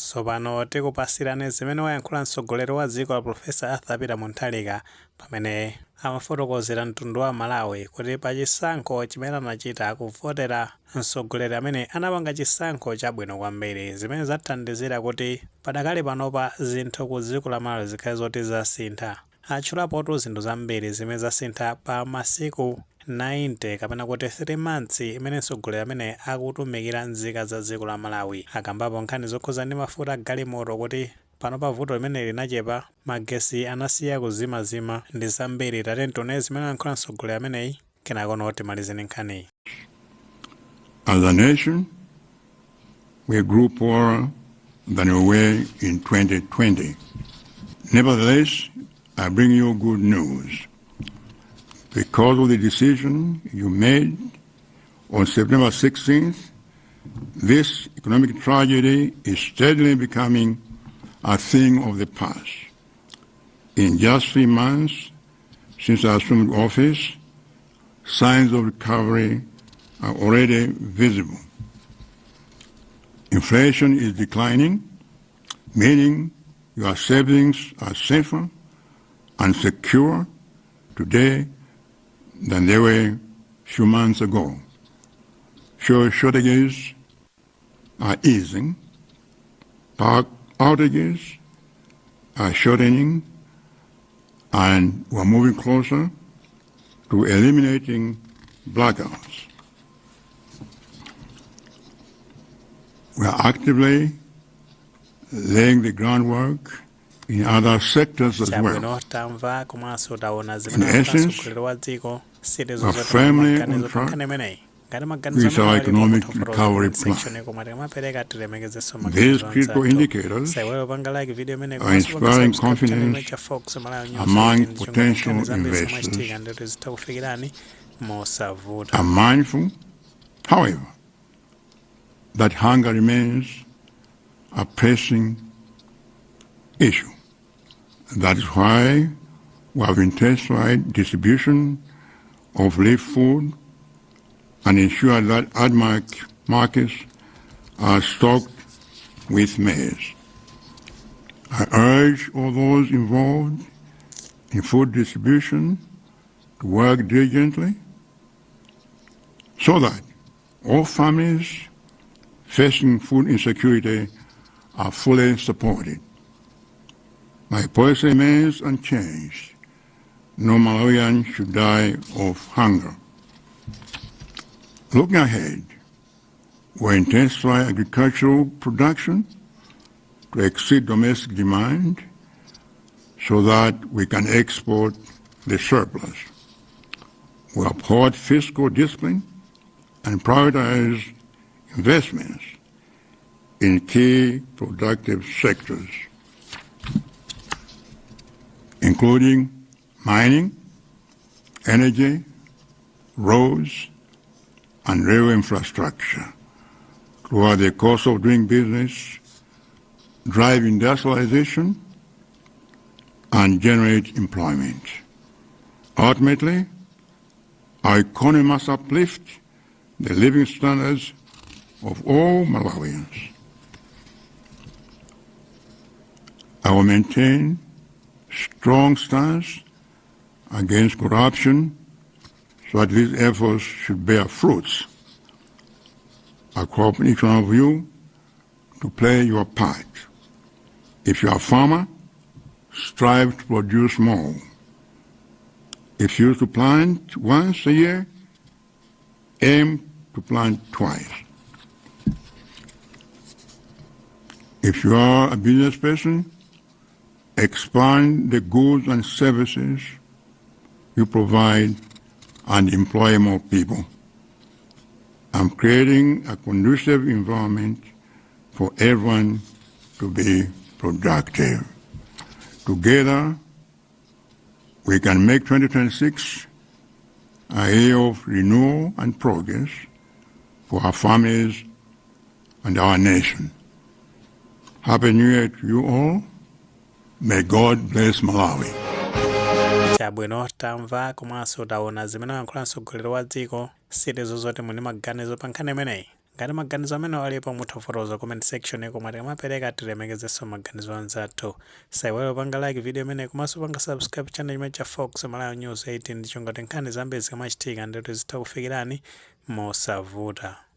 Tsopano tikupasirani zimene wayankhula mtsogoleri wa dziko la Professor Arthur Peter Mutharika pamene amafotokozera mtundu wa Malawi kuti pa chisankho chimene anachita kuvotera mtsogoleri amene anapanga chisankho chabwino kwambiri, zimene zathandizira kuti padakali panopa zinthu ku dziko la Malawi zikhale zoti zasintha. Atchulapotu zinthu zambiri zimene zasintha pa masiku 90 kapena kuti 3 months imene mtsogoleri amene akutumikira nzika za dziko la Malawi. Akambapo nkhani zokhuza ndi mafuta galimoto, kuti panopa vuto limene linachepa, magesi anasiya kuzimazima ndi zambiri. Tatiyeni tione zimene ayankhula mtsogoleri ameneyi, kenako timalizeni nkhaniyi. As a nation, we grew poorer than we were in 2020. Nevertheless, I bring you good news. Because of the decision you made on September 16th, this economic tragedy is steadily becoming a thing of the past. In just 3 months since I assumed office, signs of recovery are already visible. Inflation is declining, meaning your savings are safer and secure today than they were few months ago. Fuel shortages are easing, power outages are shortening, and we're moving closer to eliminating blackouts. We are actively laying the groundwork in other sectors as well. Chabwino, tamva komanso taona zimene In essence, mtsogoleri wa dziko. we're firmly on track with our economic recovery plan. These critical indicators are inspiring confidence among potential investors. I'm mindful, however, that hunger remains a pressing issue. That is why we have intensified distribution of relief food and ensured that ADMARC markets are stocked with maize. I urge all those involved in food distribution to work diligently so that all families facing food insecurity are fully supported. My policy remains unchanged. No Malawian should die of hunger. Looking ahead, we intensify agricultural production to exceed domestic demand so that we can export the surplus. We uphold fiscal discipline and prioritize investments in key productive sectors, including mining, energy, roads, and railway infrastructure, to lower the cost of doing business, drive industrialization, and generate employment. Ultimately, our economy must uplift the living standards of all Malawians. I will maintain strong stance against corruption so that these efforts should bear fruits. I call upon each one of you to play your part. If you are a farmer, strive to produce more. If you used to plant once a year, aim to plant twice. If you are a business person, expand the goods and services you provide and employ more people. I'm creating a conducive environment for everyone to be productive. Together, we can make 2026 a year of renewal and progress for our families and our nation. Happy New Year to you all. May God bless Malawi. Chabwino, tamva komanso taona zimene wayankhula mtsogoleri wa dziko. Sitizo zoti muli maganizo pa nkhani imeneyi. Ngati maganizo amene alipo, mutha kufotokoza comment section, koma tikamapereka tilemekezenso maganizo anzathu. Saiwale panga like video imene, komanso panga subscribe channel chimene cha Fox Malawi News 18, ndichongoti nkhani zambiri zikamachitika ndikuti zitha kufikirani mosavuta.